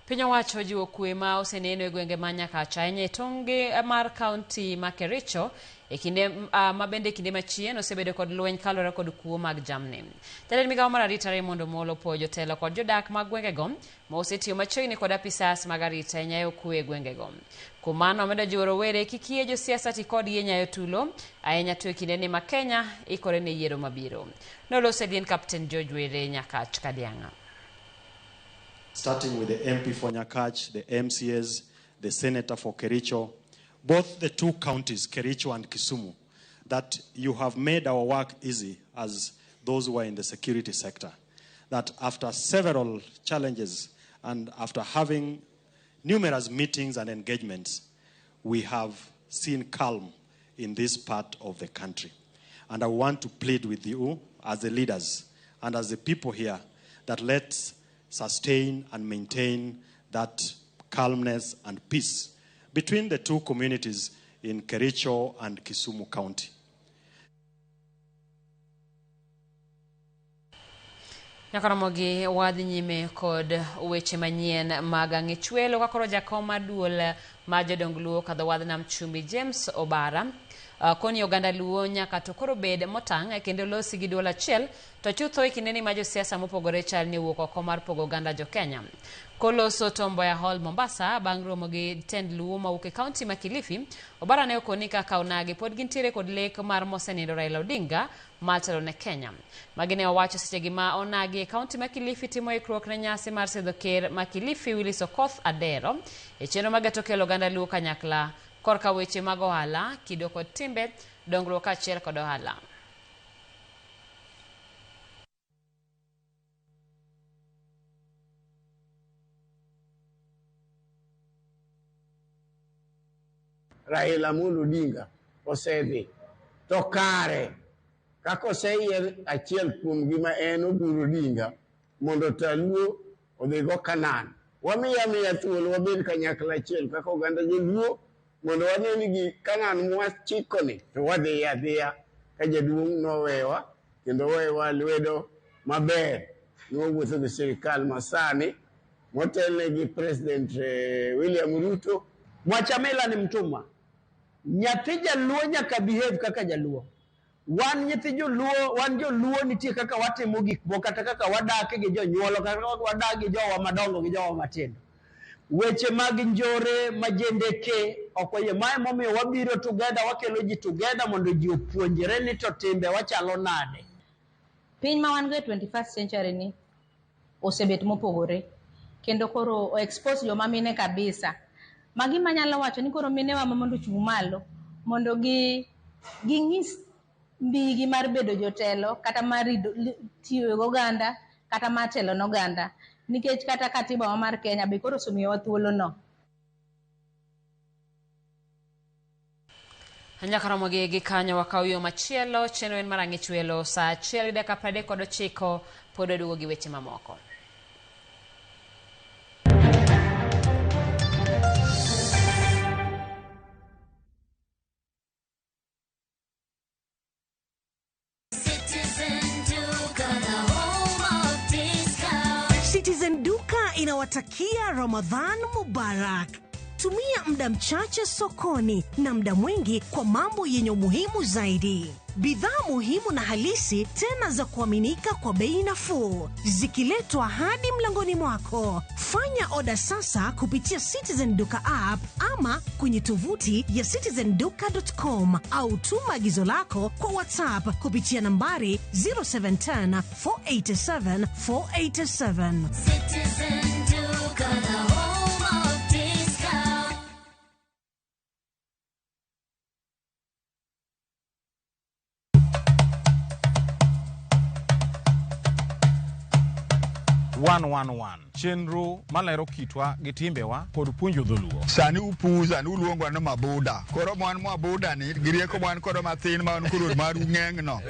Piny owacho jiwo kwe ma oseneno e gwenge ma Nyakach ahinya e tong'e mar kaunti ma Kericho e kinde ma bende kinde machien osebedo kod lweny kaluwore kod kuo mag jamni. Jatend migawo mar arita Raymond Omolo opuoyo jotelo kod jodak mag gwengego ma osetiyo machiegni kod apisas mag arita e nyayo kwe e gwengego. Kuom mano omedo jiwo rowere kik yie josiasa ti kodgi e nyayo tulo ahinya to e kindeni ma Kenya ikore ne yiero mabiro. Noloso e dien Captain George Were Nyakach Kadiang'a. Starting with the MP for Nyakach, the MCAs, the Senator for Kericho, both the two counties, Kericho and Kisumu, that you have made our work easy as those who are in the security sector. That after several challenges and after having numerous meetings and engagements, we have seen calm in this part of the country. And I want to plead with you as the leaders and as the people here that let's sustain and maintain that calmness and peace between the two communities in Kericho and Kisumu County. Nyakaramogi wadhi nyime kod weche manyien mag ang'echwelo ka koro jakom mar duol mar jodong Luo kadho wadh Nam Chumbi James Obara Koni oganda Luo nyaka to koro bed motang' kendo losi gi duol achiel to chutho e kindeni ma josiasa mopogore chal ni owuok oko mar pogo oganda jo-Kenya. Koloso Tom Mboya Hall Mombasa bang' romo gi tend Luo mawuok e kaunti ma Kilifi, Obara ne okoni kaka onagi pod gintiere kod lek mar mosenindo Raila Odinga mar telo ne Kenya. Magi ne owacho sechegi ma onagi e kaunti ma Kilifi timo ikruok ne nyasi mar sidho ker ma Kilifi Willis Okoth Adero e chenro mageto kelo oganda Luo kanyakla korka weche mag ohala, kido kod timbe, dongruok kaachiel kod ohala. Raila Amolo Odinga osedhi to kare kaka oseyier achiel kuom gi ma en Oburu Odinga mondo ota Luo odhigo Canaan. Wamiye amiya thuolo wabed kanyakla achiel kaka oganda joluo mondo wane ni gi Canaan mwachikoni to wadhiye adhiya ka jaduong' nowewa kendo owewa lwedo maber nwawuotho gi sirikal masani motelne gi President William Ruto. Mwachamila ni mtumwa. Nyathi jaluo nyaka behave kaka jaluo. Wan nyithi joluo, wan joluo nitie kaka watimo gik moko kata kaka wadak gi jonyuol, kata kaka wadak gi jowa madongo gi jowa matindo. Weche mag njore majendeke ok wayie. Mae momiyo wabiro together, wakelo ji together mondo ji opuonjre ni to timbe wachalo nade. Piny ma wan go e 21st century ni osebet mopogore kendo koro o expose joma mine kabisa. Magi manyalo wacho ni koro minewa ma mondo ochung' malo mondo gi ging'is mbigi mar bedo jotelo kata mar tiyo gi oganda kata mar telo ne oganda nikech kata katiba wa mar Kenya be koro osemiyowa thuolo no. Nyaka romo gi kanyo wakaw yo machielo chenro en mar ang'ich welo saa 1:39 pod waduogo gi weche mamoko. Citizen Duka inawatakia Ramadhan Mubarak. Tumia muda mchache sokoni na muda mwingi kwa mambo yenye umuhimu zaidi. Bidhaa muhimu na halisi tena za kuaminika kwa bei nafuu, zikiletwa hadi mlangoni mwako. Fanya oda sasa kupitia Citizen Duka app ama kwenye tovuti ya citizenduka.com au tuma agizo lako kwa WhatsApp kupitia nambari 0710 487 487. Citizen Duka, the home of discount. One chenro malero kitwa gi timbewa kod puonjo dholuo. Sani upuza ni uluongo ni mabuda. Koro mwan mabuda ni gi rieko mwan kodo mathin ma wan koro maru ng'eng no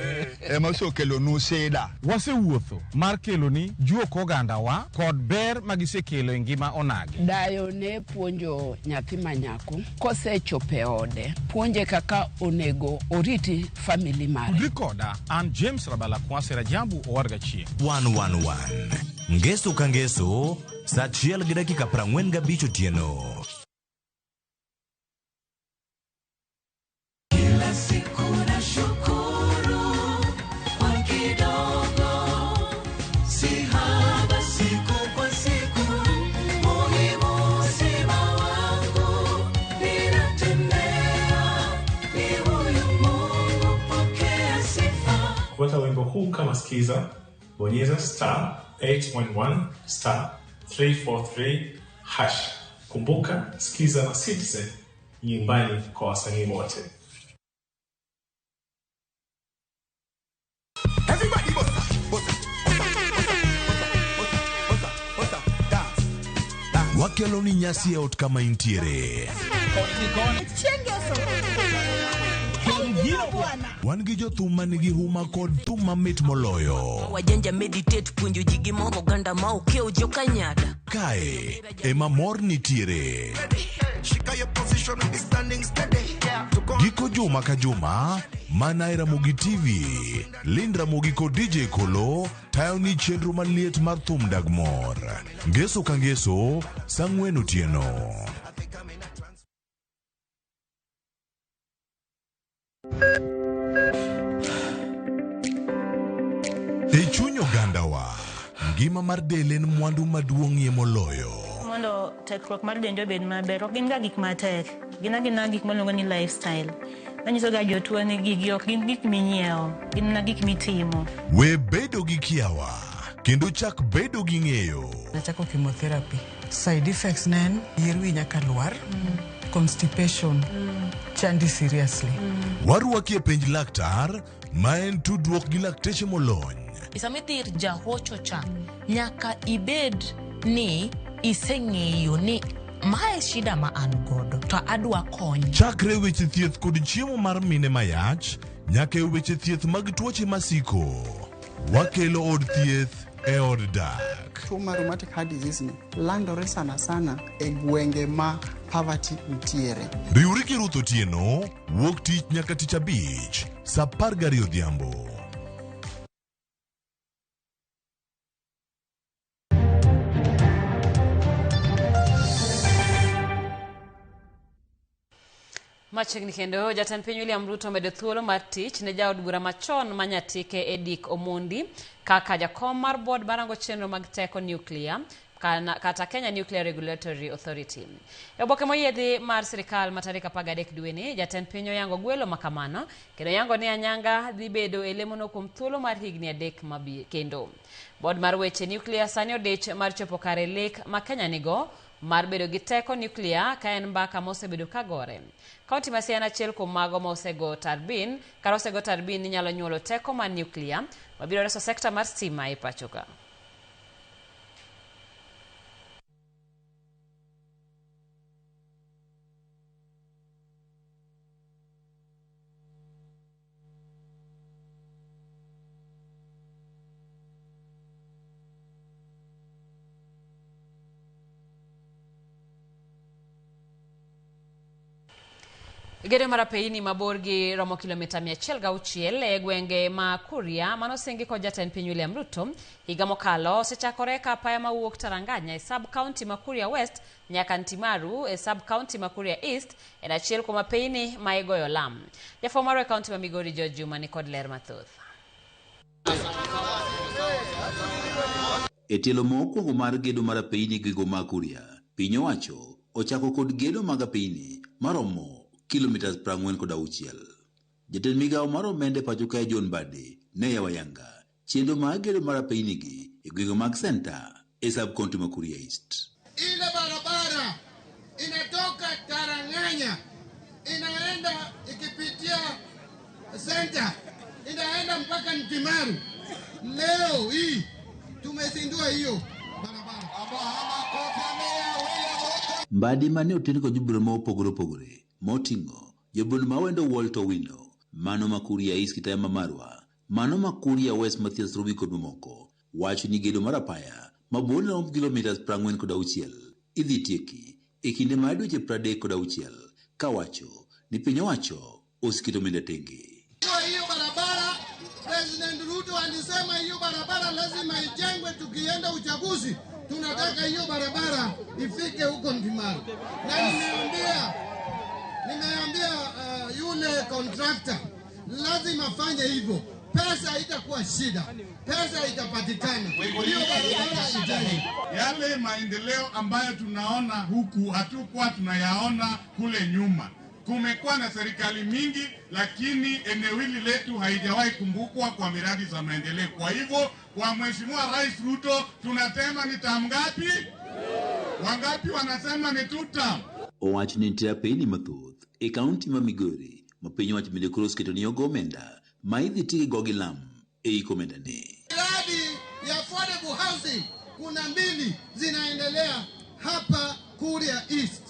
ema osekelonu sida. Wasewuotho mar keloni juok ogandawa kod ber magisekelo e ngima onagi. Dayo ne puonjo nyathi ma nyako kosechopo e ode, puonje kaka onego oriti family mare. Tudri koda an James Rabala Kwase Rajabu Owarga Chieng'. 111 Ngeso ka ngeso saa 1:45 otieno. Kila siku nashukuru kwa kidogo, si haba siku kwa siku, muhimu uzima wangu, ninatembea ni huyu Mungu, pokea sifa. Kupata wimbo huu kama skiza, bonyeza star 811 star 343 hash. Kumbuka, skiza na Citizen nyumbani kwa wasanii wote. Everybody bossa, bossa, bossa, bossa, bossa, bossa, dance, dance. Wakeloni nyasi e ot kama intiere. Wan gi jothum manigi huma kod thum mamit moloyo. Wajanja meditate puonjo ji gi moko oganda ma okiewo jokanyada. Kae ema mor nitiere. Giko juma ka juma mana e Ramogi TV, Lind Ramogi kod DJ Kolo tayo ni chenro maliet mar thum dag mor. Ngeso ka ngeso saa 4 otieno. E chuny ogandawa, ngima mar del en mwandu maduong'ie moloyo. Mondo tekruok mar dendi obed maber, ok gin ga gik matek. Gin agina gik miluongo ni lifestyle. Manyiso ga jotuo ni gigi ok gin gik minyiewo, gin mana gik mitimo. We bedo gi kiawa kendo chak bedo gi ng'eyo. Nachako chemotherapy. Side effects ne en yier wi nyaka lwar, constipation, chandi seriously. Warwaki e penj laktar ma en tudruok gi lakteche molony. Sama idhi ir jahocho cha, nyaka ibed ni iseng'eyo ni mae shida ma an godo to adwa kony. Chakre weche thieth kod chiemo mar mine mayach nyaka e weche thieth mag tuoche masiko. Wakelo od thieth e od dak. Tuo mar rheumatic heart disease ni landore sana sana e gwenge ma poverty nitiere. Riwri gi Ruth Otieno wuok tich nyaka tich abich saa 12 odhiambo. Machiegni kendo jatend piny William Ruto omedo thuolo mar tich ne jaod bura machon ma Nyatike Edick Omondi kaka jakom mar board marango chenro mag teko nyuklia kata Kenya Nuclear Regulatory Authority. E oboke moyiedhi mar sirikal ma tarik 13 dweni, jatend piny oyango gwelo makamano kendo yango ni Anyanga dhi bedo e lemono kuom thuolo mar higni 3 mabi kendo. Board mar weche nyuklia sani odich mar chopo kare lek ma Kenya nigo mar bedo gi teko nyuklia ka en mbaka mosebedo ka gore. Kaunti ma Siaya en achiel kuom mago ma osego tarbin, kar osego tarbin ni nyalo nyuolo teko mar nyuklia mabiro reso sekta mar stima e pacho ka. Gedo mar apeyini mabor gi romo kilomita 106 e gwenge ma Kuria manosingi kod jatend piny William Ruto higa mokalo osechakore ka apaya mawuok Taranganya e sub county ma Kuria West nyaka Ntimaru e sub county ma Kuria East en achiel kuom apeyini ma igoyo lam. Jafwambo marwa e county ma Migori George Juma ni kod ler mathoth. E tielo mokwongo mar gedo mar apeyini gigo ma Kuria, piny owacho ochako kod gedo mag apeyini maromo kilomita 46. Jatend migawo mar omenda e pacho kae John Mbadi ne yawo ayanga chenro mar gedo mar apeyini gi e gwenge mag Senta e sub county ma Kuria East. Ile barabara inatoka Taranganya inaenda ikipitia Senta inaenda mpaka Ntimaru. Leo hii tumezindua hiyo barabara. Mbadi mane oten kod jobura ma opogore opogore moting'o jobura ma Wendo Walter Owino, mano ma Kuria East Kitaya Marwa, mano ma Kuria West Mathias Rubi kod mamoko, wacho ni gedo mar apaya mabor romo kilomita 46 idhi tieki e kinde mar dweche 36 kawacho ni piny owacho oseketo omenda tenge. Hiyo barabara President Ruto alisema hiyo barabara lazima ijengwe, tukienda uchaguzi tunataka hiyo barabara ifike huko Ntimaru. Na nimeambia yule contractor lazima afanye hivyo. Pesa itakuwa shida, pesa itapatikana, hiyo barabara ijengwe. Yale maendeleo ambayo tunaona huku hatukuwa tunayaona kule nyuma. Kumekuwa na serikali mingi, lakini eneo hili letu haijawahi kumbukwa kwa miradi za maendeleo. Kwa hivyo, kwa Mheshimiwa Rais Ruto tunasema ni term ngapi? Wangapi wanasema ni two term? Owacho ni nitie apeyini mathoth e kaunti ma Migori ma piny owacho bende koro oseketo ni ogo omenda ma idhi tigo gi lam e iko omendane. Miradi ya affordable housing kuna 2 zinaendelea hapa Kuria East,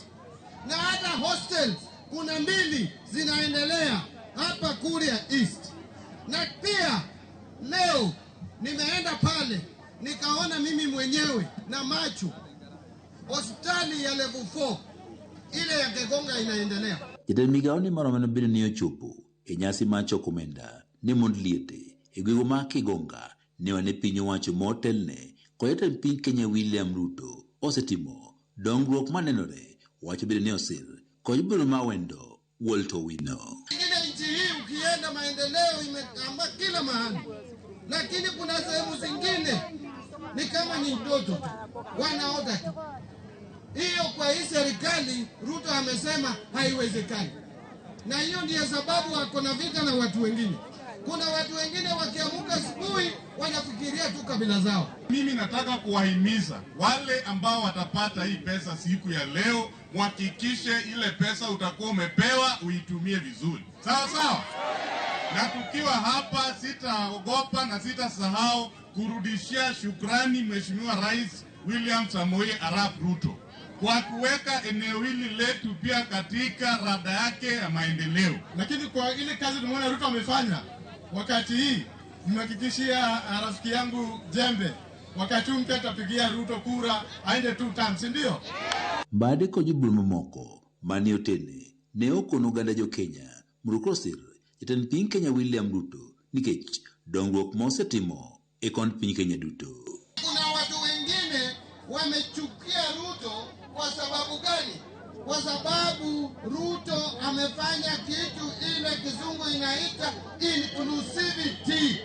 na hata hostels kuna 2 zinaendelea hapa Kuria East. Na pia leo nimeenda pale nikaona mimi mwenyewe na macho hospitali ya level 4 ile ya Kegonga inaendelea. Jatend migawo ni mar omenda bende ne ochopo e nyasi mar choko omenda ne mond liete e gwenge ma Kigonga ne wane piny owacho motelne kod jatend piny Kenya William Ruto osetimo dongruok manenore wacho bende ne osir kod biro ma Wendo Walter Owino. Ingine nchi hii ukienda maendeleo imetamba kila mahali, Lakini kuna sehemu zingine ni kama ni ndoto tu, wanaota tu. Hiyo kwa hii serikali Ruto amesema haiwezekani, na hiyo ndiyo sababu wako na vita na watu wengine. Kuna watu wengine wakiamuka asubuhi wanafikiria tu kabila zao. Mimi nataka kuwahimiza wale ambao watapata hii pesa siku ya leo, muhakikishe ile pesa utakuwa umepewa uitumie vizuri, sawa sawa. Na tukiwa hapa, sitaogopa na sitasahau kurudishia shukrani Mheshimiwa Rais William Samoei Arap Ruto kwa kuweka eneo hili letu pia katika rada yake ya maendeleo. Lakini kwa ile kazi tumeona Ruto amefanya wakati hii, nimhakikishia rafiki yangu Jembe, wakati huu mpya tutapigia Ruto kura aende 2 terms, si ndio? Mbadi kod jobulo mamoko mane otene ne okono oganda jo Kenya mondo koro osir jatend piny Kenya William Ruto nikech dongruok mosetimo e kond piny Kenya duto. Kuna watu wengine wamechukia Ruto kwa sababu gani? Kwa sababu Ruto amefanya kitu ile kizungu inaita inclusivity.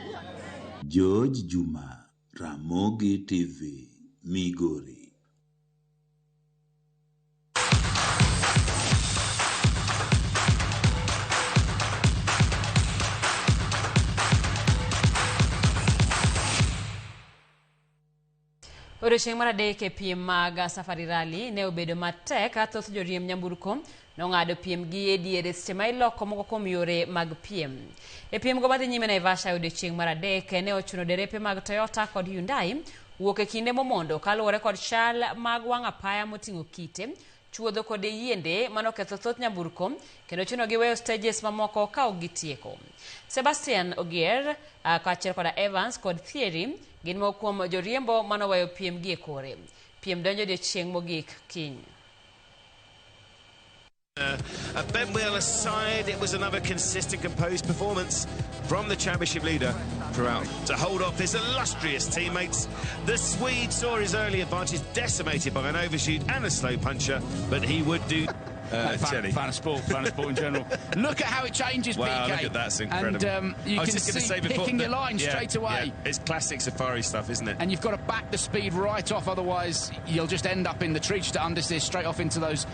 George Juma, Ramogi TV, Migori. Odiochieng' mar adek e piem mag Safari Rally ne obedo matek ka thoth joriemb nyamburko nong'ado piem gi e diere seche ma iloko moko kuom yore mag piem. E piem go madhi nyime Naivasha e odiochieng' mar adek ne ochuno derepe mag Toyota kod Hyundai wuok e kinde momondo kaluwore kod chal mag wang' apaya moting'o kite, chuodho kod yiende manoketho thoth nyamburko kendo chuno gi weyo stages mamoko ka ok gitieko. Sebastian Ogier kaachiel koda Evans kod Thierry gin moko kuom joriembo manoweyo piem gi e kore. Piem donjo odiochieng' mogik kiny. A Ben Wheel aside, it was another consistent, composed performance from the championship leader throughout. To hold off his illustrious teammates, the Swede saw his early advantage decimated by an overshoot and a slow puncher, but he would do... Fan of sport, fan of sport in general. Look at how it changes, wow, PK. Look at that, that's incredible. And you can see picking your line straight away. Yeah, it's classic Safari stuff, isn't it? And you've got to back the speed right off, otherwise you'll just end up in the tree, just to understeer straight off into those...